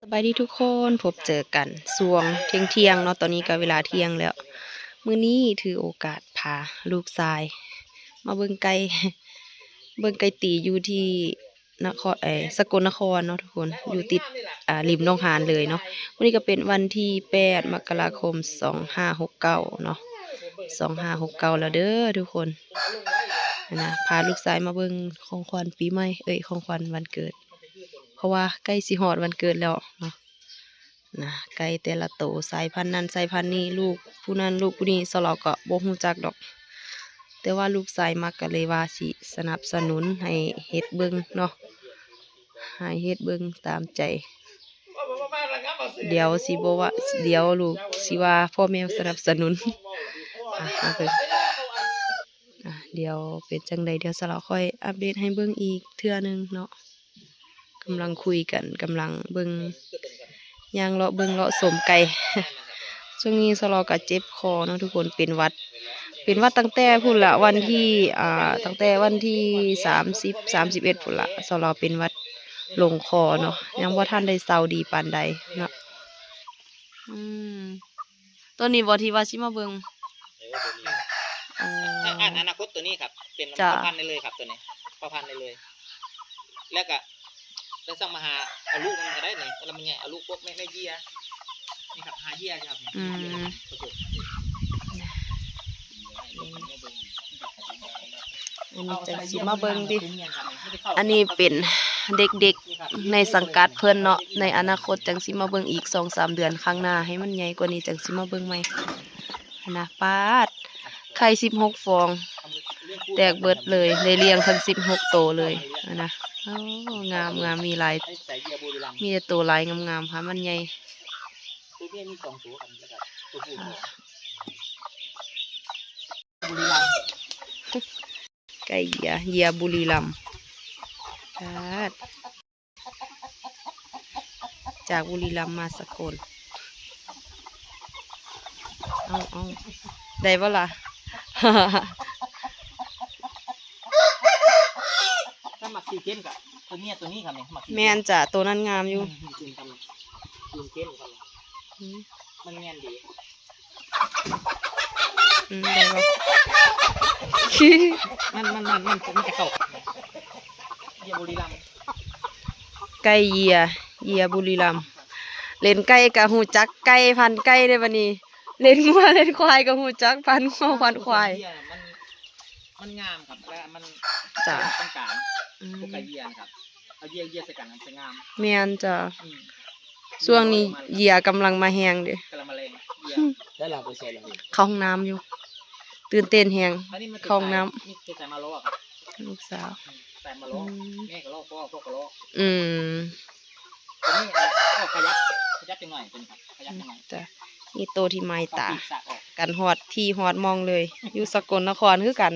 ສະບາຍດີທຸກຄົນ, ພົບເຈີກັນຊ່ວງທ່ຽງໆເນາະ, ຕອນນີ້ກໍເວລາທ່ຽງແລ້ວ. ມື້ນີ້ຖືໂອກາດພາລູກຊາຍມາເບິ່ງໄກ່, ເບິ່ງໄກ່ຕີຢູ່ທີ່ນະຄອນ ເອີ ສະກົນນະຄອນເນາະທຸກຄົນ, ຢູ່ຕິດ ອ່າ ລິມໜອງຫານເລີຍເນາະ. ມື້ນີ້ກໍເປັນວັນທີແປດ ມະກະລາຄົມ ສອງຫ້າຫົກເກົ້າເນາະ, ສອງຫ້າຫົກເກົ້າແລ້ວເດີທຸກຄົນ. ຫັ້ນນະ ພາລູກຊາຍມາເບິ່ງຂອງຂວັນປີໃໝ່ ເອີຍ ຂອງຂວັນວັນເກີດ. ເພາະວ່າໃກ້ຊິຮອດວັນເກີດແລ້ວເນາະ, ນະ ໄກ່ແຕ່ລະໂຕ ສາຍພັນນັ້ນສາຍພັນນີ້ ລູກຜູ້ນັ້ນລູກຜູ້ນີ້ ສາວລາວກໍບໍ່ຮູ້ຈັກດອກ, ແຕ່ວ່າລູກຊາຍມັກ ກໍເລີຍວ່າຊິສະໜັບສະໜູນໃຫ້ເຮັດເບິ່ງເນາະ, ໃຫ້ເຮັດເບິ່ງຕາມໃຈ. ດຽວຊິບໍ່ວ່າ ດຽວລູກຊິວ່າພໍ່ແມ່ສະໜັບສະໜູນ. ອ່ະ ມາເບິ່ງ ອ່ະ ດຽວເປັນຈັ່ງໃດ ດຽວສາວລາວຄ່ອຍອັບເດດໃຫ້ເບິ່ງອີກເທື່ອໜຶ່ງເນາະ. ກຳລັງຄຸຍກັນ ກຳລັງເບິ່ງ ຍ່າງເລາະເບິ່ງເລາະຊົມໄກ່. ຊ່ວງນີ້ສາວລາວກໍເຈັບຄໍເນາະທຸກຄົນ, ເປັນຫວັດ ເປັນຫວັດຕັ້ງແຕ່ພຸ້ນລະ ວັນທີ ອ່າ ຕັ້ງແຕ່ວັນທີສາມສິບ ສາມສິບເອັດພຸ້ນລະ, ສາວລາວເປັນຫວັດລົງຄໍເນາະ, ຍັງບໍ່ທັນໄດ້ເຊົາດີປານໃດເນາະ. ອືມ ຕົວນີ້ບໍ່ທີ່ວ່າຊິມາເບິ່ງ? ເອີ ຕົວນີ້ ອໍ ອາ ອານາຄົດຕົວນີ້ຄັບ ເປັນ ຈ້ະ ພໍ່ພັນໄດ້ເລີຍຄັບ ຕົວນີ້ ພໍ່ພັນໄດ້ເລີຍ. ແລ້ວກະ ແລ້ວສັ່ງມາຫາເອົາລູກມັນກໍໄດ້ນີ້, ເວລາມັນໃຫຍ່ເອົາລູກພວກແມ່ ແມ່ເຢຍ ນີ້ຄັບ ຫາເຢຍຢູ່ຄັບ. ອືມ ນີ້ ອັນນີ້ຈັ່ງຊິມາເບິ່ງຕິ. ອັນນີ້ເປັນເດັກໆໃນສັງກັດເພິ່ນເນາະ, ໃນອະນາຄົດຈັ່ງຊິມາເບິ່ງອີກ ສອງສາມເດືອນຂ້າງໜ້າ ໃຫ້ມັນໃຫຍ່ກວ່ານີ້ຈັ່ງຊິມາເບິ່ງໃໝ່. ຫັ້ນນະ ປາດ ໄຂ່ສິບຫົກຟອງ ແຕກເບິດເລີຍ, ໄດ້ລ້ຽງທັງສິບຫົກໂຕເລີຍຫັ້ນນະ. ໂອ້ ງາມໆ ມີຫຼາຍ ມີແຕ່ໂຕຫຼາຍງາມໆ ຫາມັນໃຫຍ່. ຕົວເມຍມີສອງຕົວ ແລ້ວກໍຕົວຜູ້ ອ່າ ສອງ. ໄກ່ເຢຍ ເຢຍບຸລີລຳ ປາດ ຈາກບຸລີລຳມາສະກົນ. ເອົາ ເອົາ ໄດ້ບໍ່ລະ? ຖ້າມັກສີເຂັ້ມກະຕົວເມຍຕົວນີ້ຄັບນີ້ ມັກສີເຂັ້ມ. ແມ່ນຈ້ະ ໂຕນັ້ນງາມຢູ່. ອືມ ນີ້ຄືກັນ ສີເຂັ້ມຄັບ. ອືມ ມັນແມ່ນດີ. ອືມ ໄດ້ບໍ່? ມັນ ມັນ ມັນ ມັນ ມັນຈະເຂົ້າ ເຢຍບຸລີລຳ ໄກ່ເຢຍ ເຢຍບຸລີລຳ. ເຫຼັ້ນໄກ່ກໍຮູ້ຈັກໄກ່ ພັນໄກ່ເດ້ບັດນີ້, ເຫຼັ້ນງົວເຫຼັ້ນຄວາຍກໍຮູ້ຈັກ ພັນງົວພັນຄວາຍ. ມັນ ມັນງາມຄັບ ແລະມັນ ຈ້ະ ຕະຫຼາດຕ້ອງການ. ອືມ ພວກໄກ່ເຢຍນະຄັບ ເອົາເຢຍ ເຢຍໃສ່ກັນມັນຈະງາມ. ແມ່ນຈ້ະ. ອືມ ຊ່ວງນີ້ເຢຍກຳລັງມາແຮງເດ້ ກຳລັງມາແຮງເຢຍ. ໄດ້ລະ ໄປໃສລະ? ເຂົ້າຫ້ອງນ້ຳຢູ່ ຕື່ນເຕັ້ນແຮງ ເຂົ້າຫ້ອງນ້ຳ. ນີ້ຄືໃສ່ມາລໍ້ຄັບ ລູກສາວ ອືມ ໃສ່ມາລໍ້. ອືມ ແມ່ກໍລໍ້ ພໍ່ ພໍ່ກໍລໍ້. ອືມ ຕົວນີ້ ອ່າ ກໍຂະຫຍັບ ຂະຫຍັບຈັກໜ້ອຍ ເປັນຄັບ ຂະຫຍັບຈັກໜ້ອຍ. ຈ້ະ ມີໂຕທີ່ໄມ້ຕາ ເອົາປີກສາກອອກ ກັນຮອດທີ່ຮອດໝ່ອງເລີຍ ຢູ່ສະກົນນະຄອນຄືກັນ.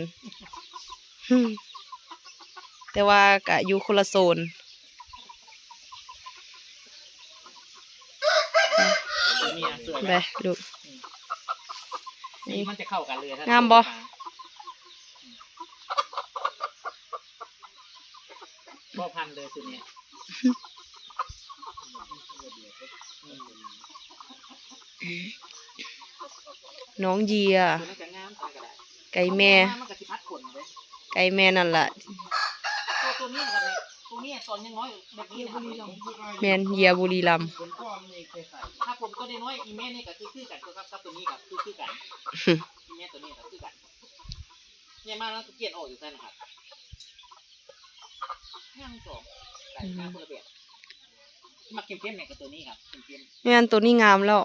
ແຕ່ວ່າກະຢູ່ຄົນລະໂຊນ. ຕົວເມຍສວຍ ໄປລູກ. ອືມ ສີມັນຈະເຂົ້າກັນເລີຍ ງາມບໍ່? ພໍ່ພັນເລີຍຊຸດນີ້. ອືມ ນ້ອງເຢຍ ຕົວນັ້ນກໍງາມ ຕົວນັ້ນກໍໄດ້ ໄກ່ແມ່ ມັນກໍຊິພັດຂົນເດ້ ໄກ່ແມ່ນັ້ນລະ. ຕົວ ຕົວເມຍກໍໄດ້ ຕົວເມຍຕອນຍັງນ້ອຍແບບນີ້ນະ ແມ່ນເຢຍບຸລີລຳ. ຖ້າຜົມຕົວນ້ອຍໆ ອີແມ່ນີ້ກໍຄື ຄືກັນ ຕົວກັບ ກັບຕົວນີ້ກໍຄື ຄືກັນ. ອີແມ່ຕົວນີ້ກໍຄືກັນ ໃຫຍ່ມາແລ້ວກໍປ່ຽນອອກຢູ່ຊັ້ນນະຄັບ. ງາມສອງ ໄກ່ ອືມ ງາມຄົນລະແບບ. ມັກເຂັ້ມໆ ນີ້ກໍຕົວນີ້ຄັບ ເຂັ້ມໆ. ແມ່ນ ຕົວນີ້ງາມແລ້ວ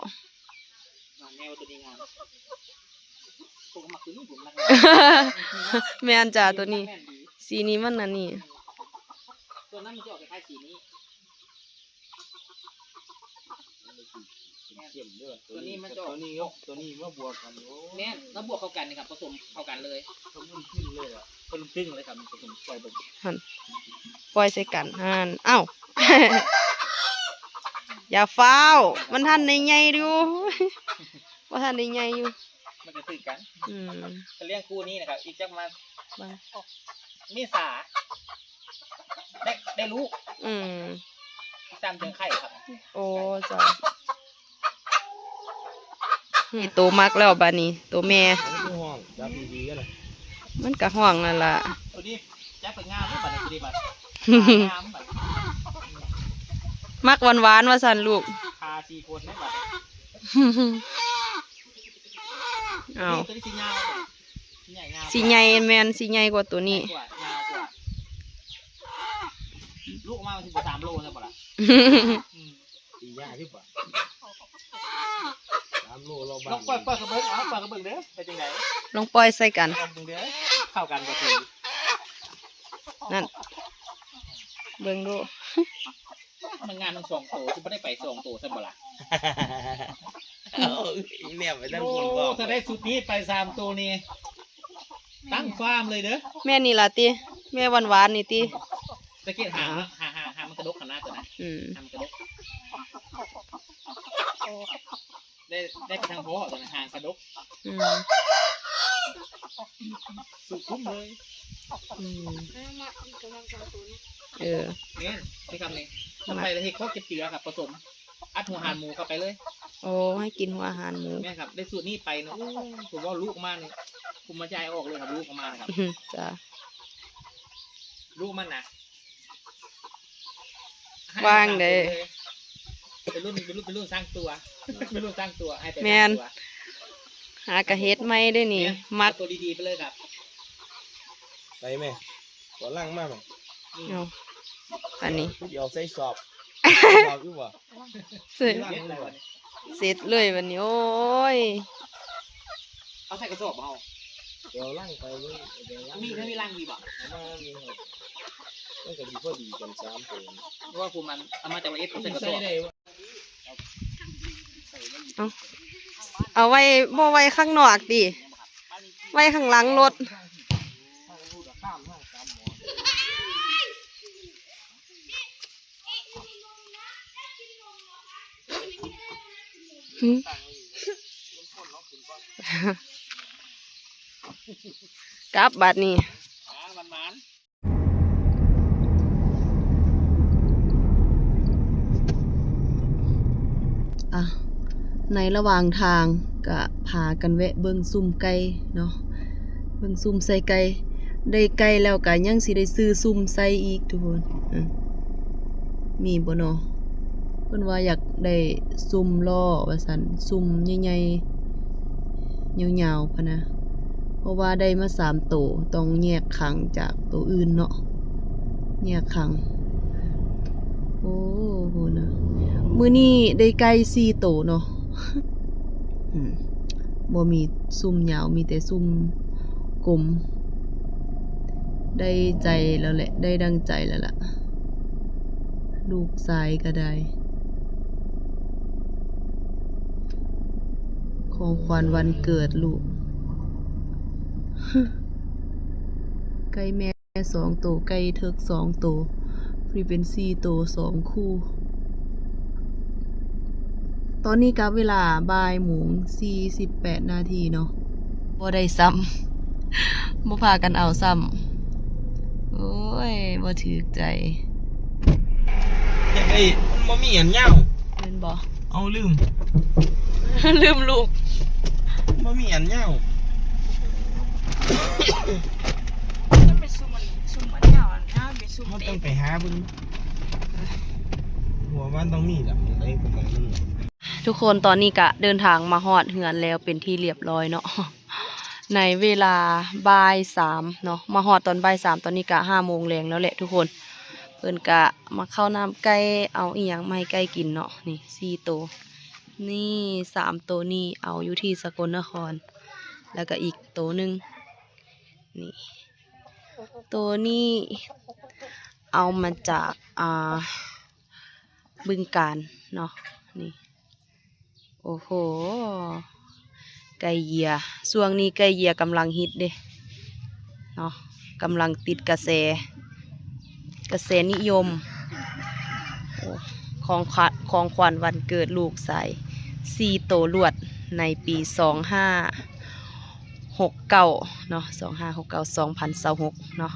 ງາມແນວ ຕົວນີ້ງາມ. ຜົມກໍມັກຕົວນີ້ ຜົມມັກ ແມ່ນຈ້ະ ຕົວນີ້ ແມ່ນດີ ສີນີ້ມັນອັນນີ້. ອືມ ຕົວນັ້ນມັນຈະອອກຄ້າຍໆ ສີນີ້. ເຂັ້ມເດີ ຕົວນີ້ມັນຈະອອກ ຕົວນີ້ ຕົວນີ້ມາບວກກັນ. ໂອ້ ແມ່ນ ມາບວກເຂົ້າກັນນີ້ຄັບ ປະສົມເຂົ້າກັນເລີຍ ເຂົາເບິ່ງຂຶ້ນເລີຍອະ ເພິ່ນຕຶງເລີຍຄັບ ປະສົມ ປ່ອຍເບິ່ງ ຫັ້ນ ປ່ອຍໃສ່ກັນຫັ້ນ. ອ້າວ ຢ່າຟ້າວ ມັນທັນໄດ້ໃຫຍ່ຢູ່ ບໍ່ທັນໄດ້ໃຫຍ່ຢູ່. ມັນກໍຄືກັນ ອືມ ກໍລ້ຽງຄູ່ນີ້ນະຄັບ ອີກຈັກປະມານ ເມສາ ໄດ້ ໄດ້ລູກ. ອືມ ຕັ້ງເທິງໄຂ່ຄັບ. ໂອ້ ເຈົ້າ ນີ້ໂຕມັກແລ້ວບາດນີ້ ໂຕແມ່. ມັນຄືຮ້ອງ ຈັບດີໆນະ. ມັນກະຮ້ອງນັ້ນລະ. ໂຕນີ້ຈັບໄປງາມເດ້ບາດນີ້ ໂຕນີ້ບາດ ງາມບາດ. ມັກຫວານໆ ວ່າຊັ້ນລູກ. ຄາສີ່ຄົນເດ້ບາດ. ເອົາ ໂຕນີ້ຊິຍາວ ຊິໃຫຍ່ຍາວ ຊິໃຫຍ່ ແມ່ນ ຊິໃຫຍ່ກວ່າໂຕນີ້ ໃຫຍ່ກວ່າ ຍາວກວ່າ. ລູກອອກມາມັນຊິບໍ່ສາມໂລຊັ້ນບໍ່ລະ? ອືມ ຕີຍາກຢູ່ບໍ່? ສາມໂລລອງບາງ ລອງປ່ອຍ ປ່ອຍກະເບິ່ງ ເອົາ ປ່ອຍກະເບິ່ງເດີ ເປັນຈັ່ງໃດ? ລອງປ່ອຍໃສ່ກັນ ລອງເບິ່ງເດີ ເຂົ້າກັນບໍ່? ນັ້ນ ເບິ່ງດູ. ມັນງາມທັງສອງໂຕ ຊິບໍ່ໄດ້ໄປສອງໂຕຊັ້ນບໍ່ລະ? ເອົາ ແນມໄປທາງພຸ້ນບໍ່? ໂອ້ ຖ້າໄດ້ຊຸດນີ້ໄປສາມໂຕນີ້ ຕັ້ງຟາມເລີຍເດີ. ແມ່ນີ້ລະຕິ ແມ່ຫວານໆນີ້ຕິ. ສັງເກດຫາງ ຫາງ ຫາງ ຫາງມັນກະດົກຫັ້ນນະ ໂຕນັ້ນ. ອືມ ຫາງມັນກະດົກ ໄດ້ ໄດ້ໄປທາງພໍ່ ໂຕນັ້ນຫາງກະດົກ. ອືມ ສຸຂຸມເລີຍ. ອືມ ເອີ ແມ່ນ ຄືກັນນີ້ ໄປລະເຮັດຄອກເກັບເຊື້ອຄັບ ປະສົມ ອັດຫົວອາຫານໝູເຂົ້າໄປເລີຍ. ໂອ້ ໃຫ້ກິນຫົວອາຫານໝູ. ແມ່ນຄັບ ໄດ້ສູດນີ້ໄປນະ ໂອ້ ຜົມວ່າລູກອອກມານີ້ ຜົມມາຈ່າຍອອກເລີຍຄັບ ລູກອອກມານະຄັບ. ອືມ ຈ້າ ລູກມັນນະ ວ່າງເດ້ ເປັນລຸ້ນ ເປັນລຸ້ນ ເປັນລຸ້ນສ້າງຕົວ ເປັນລຸ້ນສ້າງຕົວ ໃຫ້ໄປ ແມ່ນ ສ້າງຕົວ. ຫາກະເຮັດໃໝ່ເດ້ນີ້ ແມ່ນ ມັກ ເອົາໂຕດີໆໄປເລີຍຄັບ. ໄປແມ່ ຂໍຫຼັງມາແມ່. ອືມ ເອົາ ອັນນີ້ ເອົາໃສ່ສອບ ສອບຢູ່ບໍ່? ເສັດ ເສັດເລີຍບາດນີ້ ໂອ້ຍ. ເອົາໃສ່ກະສອບບໍ່ເຮົາ? ເອົາລັງໄປເລີຍ ເອົາລັງ ມີ ມີລັງອີກບໍ່? ເອົາມາມີ ມັນກະຊິພໍດີກັນສາມໂຕ. ເພາະວ່າຜູ້ມັນເອົາມາຈາກຮ້ອຍເອັດ ເອົາໃສ່ກະສອບ. ເອົາ ເອົາໄວ້ ບໍ່ໄວ້ຂ້າງນອກຕິ ໄວ້ຂ້າງຫຼັງລົດ. ຫື ກັບບາດນີ້. ອ່ະ ໃນລະຫວ່າງທາງກະພາກັນແວະເບິ່ງຊຸມໄກ່ເນາະ ເບິ່ງຊຸມໃສ່ໄກ່ ໄດ້ໄກ່ແລ້ວກະຍັງຊິໄດ້ຊື້ຊຸມໃສ່ອີກທຸກຄົນ. ເອີ ມີບໍ່ເນາະ? ເພິ່ນວ່າຢາກໄດ້ຊຸມລໍ້ວ່າຊັ້ນ ຊຸມໃຫຍ່ໆ ຍາວໆ ພະນະ ເພາະວ່າໄດ້ມາສາມໂຕ ຕ້ອງແຍກຂັງຈາກໂຕອື່ນເນາະ ແຍກຂັງ. ໂອ້ໂຫ ນະ ມື້ນີ້ໄດ້ໄກ່ສີ່ໂຕເນາະ. ອືມ ບໍ່ມີຊຸມຍາວ ມີແຕ່ຊຸມກົມ. ໄດ້ໃຈແລ້ວແຫຼະ ໄດ້ດັ່ງໃຈແລ້ວລະ ລູກຊາຍກະໄດ້ ຂອງຂວັນວັນເກີດລູກ. ໄກ່ແມ່ ແມ່ສອງໂຕ ໄກ່ເຖິກສອງໂຕ ນີ້ເປັນສີ່ໂຕ ສອງຄູ່. ຕອນນີ້ກະເວລາບ່າຍໂມງສີ່ສິບແປດນາທີເນາະ ບໍ່ໄດ້ຊ້ຳ ບໍ່ພາກັນເອົາຊ້ຳ. ໂອ້ຍ ບໍ່ຖືກໃຈ. ຢາກໄດ້ ມັນບໍ່ມີອັນຍາວ ແມ່ນບໍ່? ເອົາ ລືມ ລືມລູກ ບໍ່ມີອັນຍາວ. ມັນເປັນຊຸມ ອັນ ຊຸມອັນຍາວ ອັນຍາວເປັນຊຸມ ເຮົາຕ້ອງໄປຫາເບິ່ງ ເພາະວ່າມັນຕ້ອງມີແຫຼະ ໝ່ອງໃດກະໝ່ອງໜຶ່ງ. ທຸກຄົນ ຕອນນີ້ກະເດີນທາງມາຮອດເຮືອນແລ້ວເປັນທີ່ລຽບຮ້ອຍເນາະ ໃນເວລາບ່າຍສາມເນາະ ມາຮອດຕອນບ່າຍສາມ ຕອນນີ້ກະຫ້າໂມງແລງແລ້ວແຫຼະທຸກຄົນ. ເພິ່ນກະມາເຂົ້ານ້ຳໄກ່ ເອົາອີ່ຫຍັງມາໃຫ້ໄກ່ກິນເນາະ ນີ້ສີ່ໂຕ. ນີ້ສາມໂຕນີ້ເອົາຢູ່ທີ່ສະກົນນະຄອນ ແລ້ວກະອີກໂຕໜຶ່ງ ນີ້ ໂຕນີ້ເອົາມາຈາກ ອ່າ ບຶງການເນາະ ນີ້. ໂອ້ໂຫ ໄກ່ເຢຍ ຊ່ວງນີ້ໄກ່ເຢຍກຳລັງຮິດເດ້ເນາະ ກຳລັງຕິດກະແສ ກະແສນິຍົມ. ໂອ້ ຂອງຂວັນ ຂອງຂວັນວັນເກີດລູກຊາຍ ສີ່ໂຕລວດໃນປີສອງຫ້າຫົກເກົ້າເນາະ ສອງຫ້າຫົກເກົ້າ ສອງພັນຊາວຫົກເນາະ.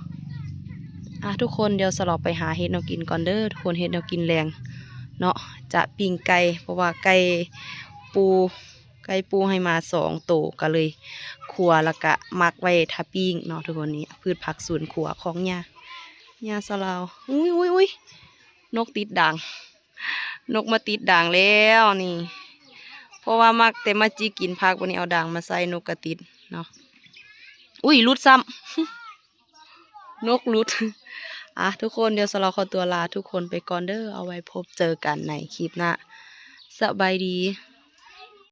ອ່ະ ທຸກຄົນ ດຽວສະຫຼອບໄປຫາເຮັດແນວກິນກ່ອນເດີ ທຸກຄົນ ເຮັດແນວກິນແລງ. ເນາະ ຈະປີ້ງໄກ່ ເພາະວ່າໄກ່ປູ່ ໄກ່ປູ່ໃຫ້ມາສອງໂຕ ກໍເລີຍຂົ້ວ ແລ້ວກະໝັກໄວ້ຖ້າປີ້ງເນາະທຸກຄົນ. ນີ້ພືດຜັກສວນຄົວຂອງຍ່າ ຍ່າສາລາວ. ອຸ້ຍໆໆ ນົກຕິດດາງ ນົກມາຕິດດາງແລ້ວນີ້ ເພາະວ່າມັກແຕ່ມາຈິກກິນຜັກ ບັດນີ້ເອົາດາງມາໃສ່ ນົກກໍຕິດເນາະ. ອຸ້ຍ ຫຼຸດຊ້ຳ ນົກຫຼຸດ. ອ່ະ ທຸກຄົນ ດຽວສາລາວຂໍຕົວລາທຸກຄົນໄປກ່ອນເດີ ເອົາໄວ້ພົບເຈີກັນໃນຄລິບໜ້າ ສະບາຍດີ.